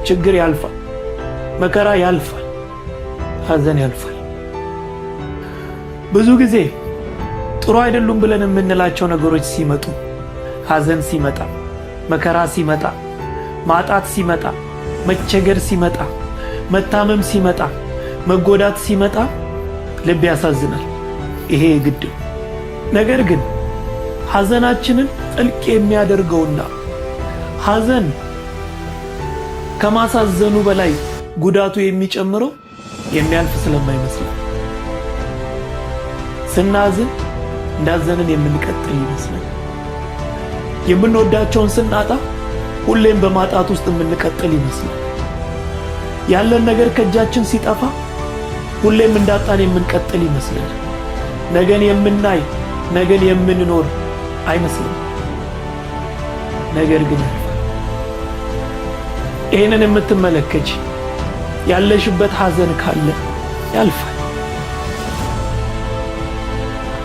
ችግር ያልፋል፣ መከራ ያልፋል፣ ሐዘን ያልፋል። ብዙ ጊዜ ጥሩ አይደሉም ብለን የምንላቸው ነገሮች ሲመጡ፣ ሐዘን ሲመጣ፣ መከራ ሲመጣ፣ ማጣት ሲመጣ፣ መቸገር ሲመጣ፣ መታመም ሲመጣ፣ መጎዳት ሲመጣ ልብ ያሳዝናል። ይሄ የግድ ነው። ነገር ግን ሐዘናችንን ጥልቅ የሚያደርገውና ሐዘን ከማሳዘኑ በላይ ጉዳቱ የሚጨምረው የሚያልፍ ስለማይመስለን ስናዝን እንዳዘንን የምንቀጥል ይመስላል። የምንወዳቸውን ስናጣ ሁሌም በማጣት ውስጥ የምንቀጥል ይመስላል። ያለን ነገር ከእጃችን ሲጠፋ ሁሌም እንዳጣን የምንቀጥል ይመስላል። ነገን የምናይ ነገን የምንኖር አይመስልም። ነገር ግን ያልፋል። ይህንን የምትመለከች ያለሽበት ሐዘን ካለ ያልፋል።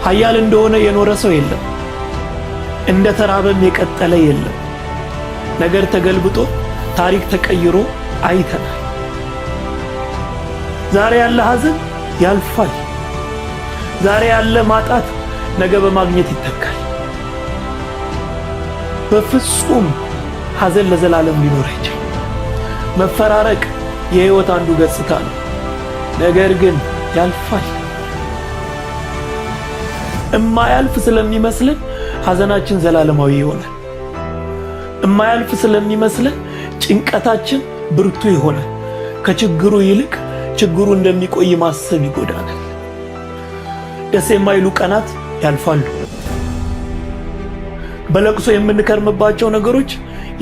ኃያል እንደሆነ የኖረ ሰው የለም። እንደ ተራበም የቀጠለ የለም። ነገር ተገልብጦ ታሪክ ተቀይሮ አይተናል። ዛሬ ያለ ሐዘን ያልፋል። ዛሬ ያለ ማጣት ነገ በማግኘት ይተካል። በፍጹም ሐዘን ለዘላለም ሊኖር አይችልም። መፈራረቅ የሕይወት አንዱ ገጽታ ነው። ነገር ግን ያልፋል። እማያልፍ ስለሚመስልን ሐዘናችን ዘላለማዊ ይሆናል። እማያልፍ ስለሚመስልን ጭንቀታችን ብርቱ ይሆናል። ከችግሩ ይልቅ ችግሩ እንደሚቆይ ማሰብ ይጎዳናል። ደስ የማይሉ ቀናት ያልፋሉ። በለቅሶ የምንከርምባቸው ነገሮች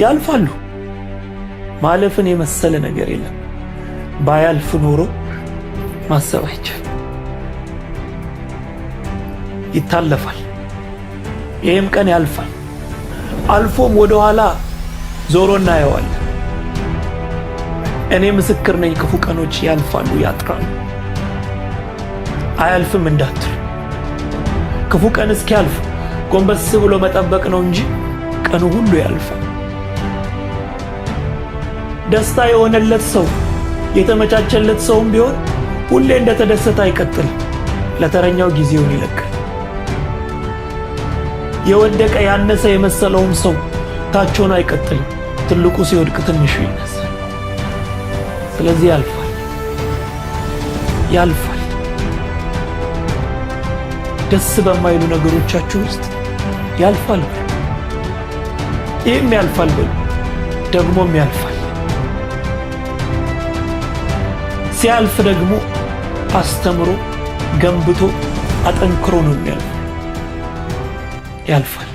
ያልፋሉ። ማለፍን የመሰለ ነገር የለም። ባያልፍ ኖሮ ማሰብ አይቻልም። ይታለፋል። ይህም ቀን ያልፋል። አልፎም ወደኋላ ዞሮ እናየዋለን። እኔ ምስክር ነኝ። ክፉ ቀኖች ያልፋሉ፣ ያጥራሉ። አያልፍም እንዳትሉ። ክፉ ቀን እስኪያልፍ ጎንበስ ብሎ መጠበቅ ነው እንጂ ቀኑ ሁሉ ያልፋል። ደስታ የሆነለት ሰው የተመቻቸለት ሰውም ቢሆን ሁሌ እንደተደሰተ አይቀጥልም። ለተረኛው ጊዜውን ይለቃል። የወደቀ ያነሰ የመሰለውም ሰው ታች ሆኖ አይቀጥልም። ትልቁ ሲወድቅ ትንሹ ይነሳል። ስለዚህ ያልፋል፣ ያልፋል። ደስ በማይሉ ነገሮቻችሁ ውስጥ ያልፋል በሉ። ይህም ያልፋል በሉ፣ ደግሞም ያልፋል። ሲያልፍ ደግሞ አስተምሮ ገንብቶ አጠንክሮ ነው የሚያልፍ። ያልፋል።